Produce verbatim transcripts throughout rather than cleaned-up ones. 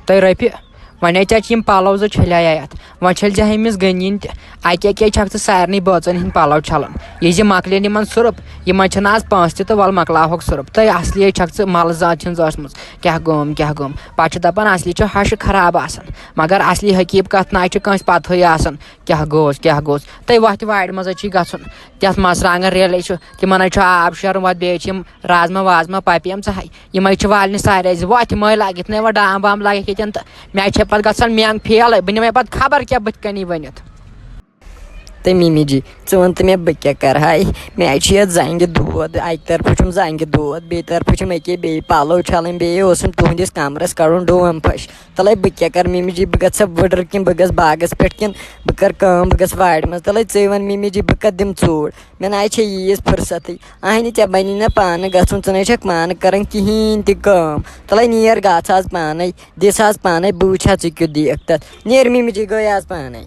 تہٕ رۄپیہِ، وۄنۍ ہے ژےٚ چھِ یِم پَلو زٕ چھٔلے یَتھ، وۄنۍ چھٔلۍ زِ أمِس غنیٖن تہِ۔ اَکے اَکے چھَکھ ژٕ سارنٕے بٲژَن ہِنٛدۍ پَلو چھَلان۔ یہِ زِ مۄکلن یِمَن سُرُف، یِمَن چھِنہٕ آز پونٛسہٕ تہِ، تہٕ وَلہٕ مۄکلاوہوکھ سُرُف۔ تہٕ اَصلی ہے چھَکھ ژٕ مَلہٕ زیادٕ چھِنہٕ ٲسمٕژ۔ کیٛاہ گوٚوم، کیٛاہ گوٚوم؟ پَتہٕ چھِ دَپان اَصلی چھُ ہَشہٕ خراب آسان، مگر اَصلی حقیٖقت نہ چھِ کٲنٛسہِ پَتہٕے آسان۔ کیٛاہ گوٚوس، کیٛاہ گوٚوس؟ تہٕ وۄتھِ وارِ منٛز حظ چھِ گژھُن۔ یَتھ مَرژٕوانٛگَن ریلہِ چھُ، تِمَن حظ چھُ آب شیرُن، وَتھ بیٚیہِ چھِ یِم رازما وازما پَپہِ یِم ژٕ ہاے۔ یِمَے چھِ والنہِ سارے زِ وۄتھِ مٔلۍ لَگہِ، یِتھ نَے وۄنۍ ڈام وام لَگہِ ییٚتٮ۪ن تہٕ مےٚ چھےٚ پَتہٕ گژھان مٮ۪نٛگ فیلٕے، بہٕ نِمَے پَتہٕ خبر کیٛاہ بٕتھِ کَنی ؤنِتھ۔ تہٕ مِمی جی، ژٕ وَن تہٕ مےٚ، بہٕ کیٛاہ کَرٕ ہاے؟ مےٚ چھُ یَتھ زَنٛگہِ دود، اَکہِ طرفہٕ چھُم زَنٛگہِ دود، بیٚیہِ طرفہٕ چھُم أکیٛاہ بیٚیہِ پَلو چھَلٕنۍ، بیٚیہِ اوسُم تُہٕنٛدِس کَمرَس کَڑُن ڈوم پھَش۔ تَلَے بہٕ کیٛاہ کَرٕ مِمی جی، بہٕ گژھٕ سا وٕڈٕر کِنہٕ بہٕ گژھٕ باغَس پٮ۪ٹھ کِنہٕ بہٕ کَرٕ کٲم، بہٕ گژھٕ وارِ منٛز؟ تَلَے ژٕے وَن مِمی جی، بہٕ کَتھ دِمہٕ ژوٗر؟ مےٚ نہ حظ چھےٚ ییٖژ فرصتٕے۔ اہنہِ، ژےٚ بنی نہ پانہٕ گژھُن، ژٕ نہ چھکھ پانہٕ کران کِہینۍ تہِ کٲم۔ تلے نیر گژھ آز پانے، دِس آز پانے، بہٕ وٕچھِ ہا ژٕ کیُتھ دیکھ تتھ۔ نیر مِمجی گٔے آز پانے۔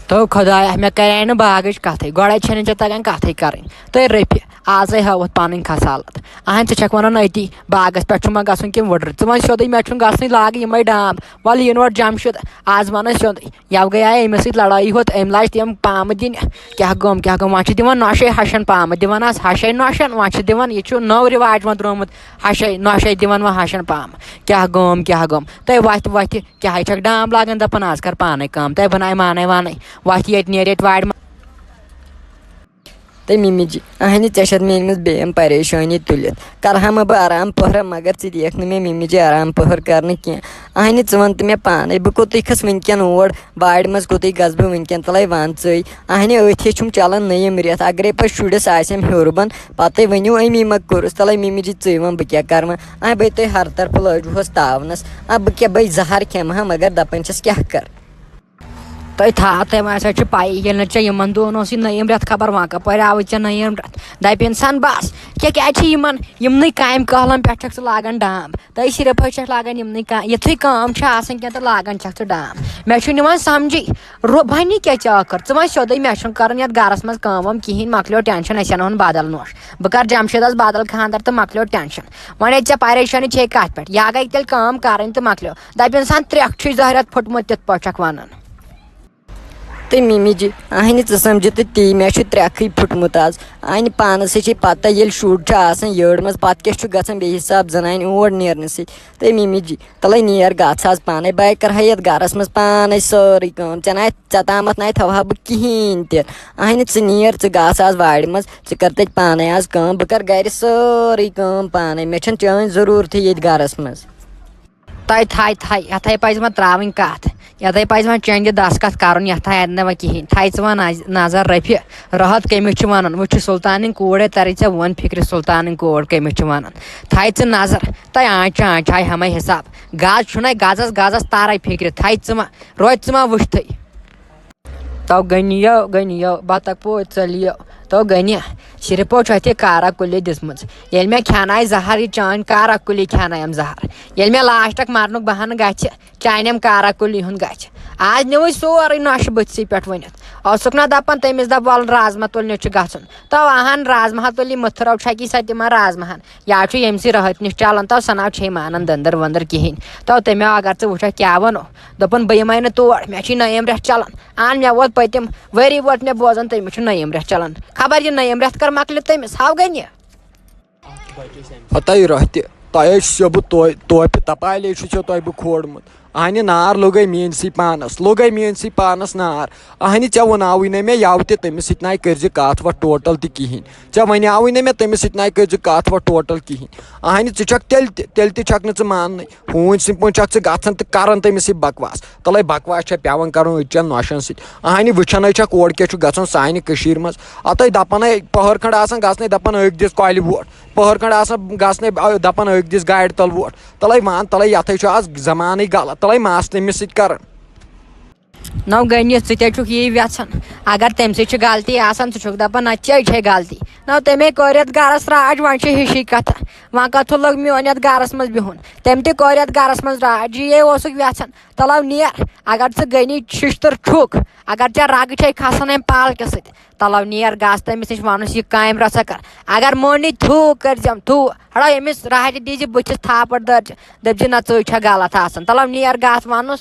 تو خدایا، مےٚ کرے نہٕ باغٕچ کتھٕے، گۄڈے چھےٚ نہٕ ژےٚ تگان کتھٕے کرٕنۍ۔ تہٕ رٔفیہ، آزے ہٲوتھ پنٕنۍ خصالت۔ اہن، ژٕ چھکھ ونان أتی باغس پٮ۪ٹھ چھُ ما گژھُن کِنہٕ وُڈرِ؟ ژٕ وَن سیوٚدُے، مےٚ چھُنہٕ گژھنٕے لاگہٕ یِمے ڈام۔ وَلہٕ یِنہٕ وۄنۍ جمشید، آز وَنَس سیوٚدُے۔ یَوٕ گٔیے أمِس سۭتۍ لڑٲیی ہوت، أمۍ لاج تِم پامہٕ دِنہِ۔ کیٛاہ گوٚم، کیٛاہ گوٚم؟ وۄنۍ چھِ دِوان نۄشے ہَشَن پامہٕ، دِوان آز ہَشے نۄشَن، وۄنۍ چھِ دِوان، یہِ چھُ نوٚو رِواج وۄنۍ درٛامُت، ہَشے نۄشے دِوان وۄنۍ ہَشَن پامہٕ۔ کیٛاہ گوٚم، کیٛاہ گوٚم؟ تہٕ وۄتھِ، وۄتھِ، کیٛاہ ہے چھَکھ ڈام لاگان، دَپان آز کر پانَے کٲم، تہٕ بَناے مانے وانے، وۄتھِ ییٚتہِ، نیرِ ییٚتہِ وارِ منٛز۔ تہٕ مِمی جی، اہنہِ، ژےٚ چھَتھ میٛٲنۍ منٛز بیٚیہِ یِم پریشٲنی تُلِتھ۔ کَرٕ ہا مہٕ بہٕ آرام پٔہرا، مگر ژٕ دِیَکھ نہٕ مےٚ مِمی جی آرام پٔہر کَرنہٕ کینٛہہ۔ اہنہِ، ژٕ وَن تہٕ مےٚ پانَے، بہٕ کوٚت تُہۍ کھَس وٕنکٮ۪ن اور؟ وارِ منٛز کوٚتٕے گژھٕ بہٕ وٕنکٮ۪ن؟ تَلَے وَن ژٕے۔ اہنہِ، أتھۍ چھُم چَلان نٔیِم رٮ۪تھ، اگرے پَتہٕ شُرِس آسٮ۪م ہیوٚر بۄن، پَتَے ؤنِو أمی مہ کوٚرُس۔ تَلَے مِمی جی، ژٕے وَن بہٕ کیٛاہ کَرٕ وۄنۍ؟ اہنہِ، بَے تُہۍ ہر طرفہٕ لٲجوُہَس تاونَس۔ اَ، بہٕ کیٛاہ، بَے زَہر کھٮ۪مہٕ ہا، مگر دَپان چھَس کیٛاہ کَرٕ؟ تۄہہِ تھا-، تۄہہِ ما آسیو چھِ پَیی، ییٚلہِ نہٕ ژےٚ یِمَن دۄہَن اوسُے نٔیِم رٮ۪تھ خبر وۄنۍ کَپٲرۍ آوُے ژےٚ نٔیِم رٮ۪تھ؟ دَپہِ اِنسان بَس، کیٛاہ، کیٛازِ چھِ یِمَن یِمنٕے کامہِ کٲہلَن پٮ۪ٹھ چھَکھ ژٕ لاگان ڈام؟ تۄہہِ صرف حظ چھَکھ لاگان یِمنٕے کا-، یِتھُے کٲم چھِ آسان کینٛہہ تہٕ لاگان چھَکھ ژٕ ڈام۔ مےٚ چھُنہٕ یِوان سَمجھٕے، رو-، بَنہِ کیٛاہ ژےٚ ٲخٕر؟ ژٕ وَن سیوٚدُے، مےٚ چھُنہٕ کَرُن یَتھ گَرَس منٛز کٲم وٲم کِہیٖنۍ، مۄکلیو ٹٮ۪نشَن، أسۍ اَنہون بَدَل نوٚش۔ بہٕ کَرٕ جَمشیٖدَس بَدَل خانٛدَر تہٕ مۄکلیو ٹٮ۪نشَن۔ وۄنۍ ہے ژےٚ پریشٲنی چھے کَتھ پٮ۪ٹھ؟ یا گٔے تیٚلہِ کٲم کَرٕنۍ تہٕ مۄکلیو۔ دَپہِ اِنسان ترٛٮ۪کھ چھُے زہرٮ۪تھ پھُٹمُت تِتھ پٲٹھۍ چھَکھ وَنان۔ تہٕ مِمی جی، اہنہِ ژٕ سَمجھِ تہٕ تی، مےٚ چھُ ترٛٮ۪کھٕے پھُٹمُت آز۔ اہنہِ پانَس چھے پَتہ، ییٚلہِ شُر چھُ آسان یٔڑ منٛز، پَتہٕ کیٛاہ چھُ گژھان بے حِساب زَنانہِ اور نیرنہٕ سۭتۍ۔ تہٕ مِمی جی، تَلَے نیر گژھ آز پانَے، بہٕ کَرٕ ہا یَتھ گَرَس منٛز پانَے سٲرٕے کٲم۔ ژےٚ نہ، ژےٚ تامَتھ نہ تھاوٕ ہا بہٕ کِہیٖنۍ تہِ۔ اہنہِ ژٕ نیر، ژٕ گژھ آز وارِ منٛز، ژٕ کَر تَتہِ پانَے آز کٲم، بہٕ کَرٕ گَرِ سٲرٕے کٲم پانَے، مےٚ چھَنہٕ چٲنۍ ضروٗرتھٕے ییٚتہِ گَرَس منٛز۔ تۄہہِ تھایہِ، تھایہِ، یَتھ ہے پَزِ وۄنۍ ترٛاوٕنۍ کَتھ، یَتھ ہے پَزِ وۄنۍ چَنٛدِ دَستخط کَرُن، یَتھ ہے اَنہِ نہٕ وۄنۍ کِہیٖنۍ۔ تھایہِ ژٕ وۄنۍ نظ-، نظر رَفہِ، راحت کٔمِس چھِ وَنان؟ وٕچھ، یہِ سُلطانٕنۍ کوٗر ہے تَرِ ژےٚ وۄنۍ فِکرِ، سُلطانٕنۍ کوٗر کٔمِس چھِ وَنان۔ تھایہِ ژٕ نظر، تۄہہِ آنٛچہِ آنٛچہِ ہاے ہَمَے حِساب۔ گَز چھُنَے، گَزَس گَزَس تَرَے فِکرِ، تھایہِ ژٕ وۄنۍ، روزِ ژٕ وۄنۍ وٕچھتھٕے۔ تو غنیو، غنیو، بطخ پوٗتۍ ژٔلِیو۔ تو غنی، صرف پوچھ اَتھ یہِ کارا کُلی دِژمٕژ۔ ییٚلہِ مےٚ کھیٛانایہِ زہر، یہِ چٲنۍ کارا کُلی کھیٛانایَم زہر۔ ییٚلہِ مےٚ لاسٹَک مَرنُک بہانہٕ گژھِ، چانٮ۪م کارا کُلی ہُنٛد گژھِ۔ آز نیوٗوٕے سورُے نۄشہِ بٕتھسٕے پٮ۪ٹھ ؤنِتھ۔ اوسُکھ نہ دَپان تٔمِس دَپ وَلہٕ رازما تُلنہِ چھُ گژھُن۔ تو اَہَن، رازماہَس تُلہِ مٕتھٕر، چھَکی سۄ تِمَن رازماہَن۔ یا چھُ ییٚمہِ سٕے رٲتۍ نِش چَلان، تو سۄ نہ چھے مانان دٔنٛدٕر ؤنٛدٕر کِہیٖنۍ۔ تو تٔمۍ آو، اگر ژٕ وٕچھَکھ کیٛاہ وَنو۔ دوٚپُن، بہٕ یِمَے نہٕ تور، مےٚ چھُے نٔیِم رٮ۪تھ چَلان۔ اَہَن، مےٚ ووت پٔتِم ؤری ووت مےٚ بوزان، تٔمِس چھُ نٔیِم رٮ۪تھ چَلان۔ خبر یہِ نٔیِم رٮ۪تھ کر مۄکلہِ تٔمِس، ہاو گٔے نہِ۔ ہتاے رۄہہِ تہِ، تۄہہِ حظ چھُسو بہٕ توے-، توپہِ تپالے چھُسو تۄہہِ بہٕ کھولمُت۔ اہنہِ نار لوٚگے میٲنسٕے پانس، لوٚگے میٲنسٕے پانس نار۔ اہنہِ ژےٚ ووٚناوٕے نہٕ مےٚ یَوٕ تہِ تٔمِس سۭتۍ نَے کٔرزِ کتھ وتھ ٹوٹل تہِ کِہینۍ۔ ژےٚ ونیاوٕے نہٕ مےٚ تٔمِس سۭتۍ نَے کٔرزِ کتھ وتھ ٹوٹل کِہینۍ۔ اہنہِ ژٕ چھکھ تیٚلہِ تہِ، تیٚلہِ تہِ چھکھ نہٕ ژٕ ماننٕے۔ ہوٗنۍ سٕنٛدۍ پٲٹھۍ چھکھ ژٕ گژھان تہٕ کران تٔمِس سۭتۍ بکواس۔ تلے بکواس چھےٚ پٮ۪وان کرُن أزچٮ۪ن نۄشن سۭتۍ۔ اہنہِ وٕچھان ہے چھکھ اورٕ کیٛاہ چھُ گژھان سانہِ کٔشیٖرِ منٛز۔ اتھے دپان ہے پٔہر کھنڈ آسان گژھنَے دپان أکۍ دِس کۄلہِ ووٹ، پٔہر کھنڈ آسان گژھنَے، آ، دپان أکۍ دِس گاڑِ تل ووٹ۔ تلے وان تلے یتھے چھُ آز زمانٕے غلط، تلے مس تٔمِس سۭتۍ کران۔ نو غنی، ژٕ تہِ چھُکھ یی یژھان۔ اگر تٔمۍ سٕے چھِ غلطی آسان، ژٕ چھُکھ دپان نہ ژےٚ چھے غلطی۔ نو تٔمۍ کٔر یتھ گرس راج، وۄنۍ چھِ ہِشی کتھا۔ وۄنۍ کتھٕ لوٚگ میون یتھ گرس منٛز بِہُن؟ تٔمۍ تہِ کٔر یتھ گرس منٛز راج، یی اوسُکھ یژھان۔ تلو نیر، اگر ژٕ غنی ششتٕر چھُکھ، اگر ژےٚ رگہٕ چھے کھسان امہِ پالکہِ سۭتۍ، تلو نیر گژھ تٔمِس نِش، وَنُس یہِ کامہِ رژھا کر۔ اگر مونی تھوٗ کٔرزٮ۪م تھوٗ، ہڑو أمِس راجہِ دیٖزِ بٕتھِس تھاپڑ دٲرزِ، دٔپزِ نہ ژٕے چھکھ غلط آسان۔ تلو نیر گژھ وَنُس۔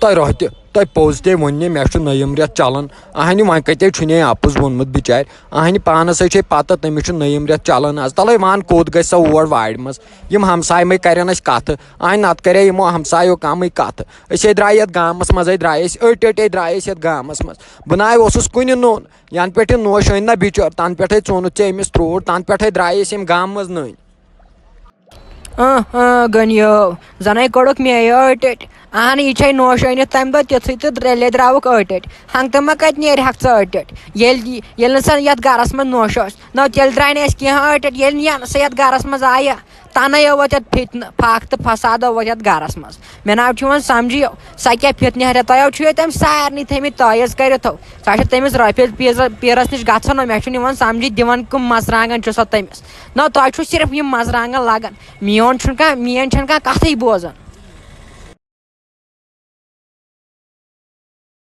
تۄہہِ روٚہہ تہِ، تۄہہِ پوٚز تہِ ووٚن مےٚ، مےٚ چھُ نٔیِم رٮ۪تھ چلان۔ اہنہِ وۄنۍ کتے چھُ نے اَپُز ووٚنمُت بِچارِ؟ اہنہِ پانس ہے چھے پتہ تٔمِس چھُ نٔیِم رٮ۪تھ چلان آز۔ تلے وَن کوٚت گژھِ سۄ اور وارِ منٛز؟ یِم ہمساے مے کرن اَسہِ کتھٕ۔ اہنہِ نتہٕ کرے یِمو ہمسایو کمٕے کتھٕ۔ أسۍ ہے درٛاے یتھ گامس منٛزے، درٛاے أسۍ أٹۍ أٹۍ ہے درٛاے أسۍ یتھ گامس منٛز۔ بہٕ نہ آے اوسُس کُنہِ نوٚن، ینہٕ پٮ۪ٹھ یہِ نوش أنۍ نہ بِچور، تنہٕ پٮ۪ٹھے ژوٚنُتھ ژےٚ أمِس ترٛوٹ، تنہٕ پٮ۪ٹھے درٛاے أسۍ ییٚمہِ گامہٕ منٛز نٔنۍ۔ اۭں، اۭں، غنیو، زَنَے کوٚڑُکھ مے یہِ أٹۍ أٹۍ۔ اہن، یہِ چھے نوش أنِتھ تَمہِ دۄہ تِژھٕے تہٕ درٛے-، لیٚدراوُکھ أٹۍ أٹۍ۔ ہنٛگتہٕ ما کَتہِ نیرِ ہَکھ ژٕ أٹۍ أٹۍ؟ ییٚلہِ، ییٚلہِ نہٕ سۄ یَتھ گَرَس منٛز نوش ٲس، نہ تیٚلہِ درٛاے نہٕ اَسہِ کینٛہہ أٹۍ أٹۍ۔ ییٚلہِ نہٕ سۄ یَتھ گَرَس منٛز آیہِ، تَنَے ووت یَتھ فِتنہٕ، فاقہٕ تہٕ فساد ووت یَتھ گَرَس منٛز۔ مےٚ نہ چھُ یِوان سَمجھی، سۄ کیٛاہ فِتنہٕ ہٮ۪تھ تۄہہِ چھُو یہِ تٔمۍ سارنٕے تھٲیمٕتۍ تٲیٖز کٔرِتھ۔ سۄ چھِ تٔمِس رۄپیَس پیٖزٕ، پیٖرَس نِش گژھان، نہ مےٚ چھُنہٕ یِوان سَمجھی دِوان کٕم مَرژٕوانٛگَن چھُ سۄ تٔمِس۔ نہ، تۄہہِ چھُو صرف یِم مَرژٕوانٛگَن لَگان۔ میون چھُنہٕ کانٛہہ، میٲنۍ چھَنہٕ کانٛہہ کَتھٕے بوزان۔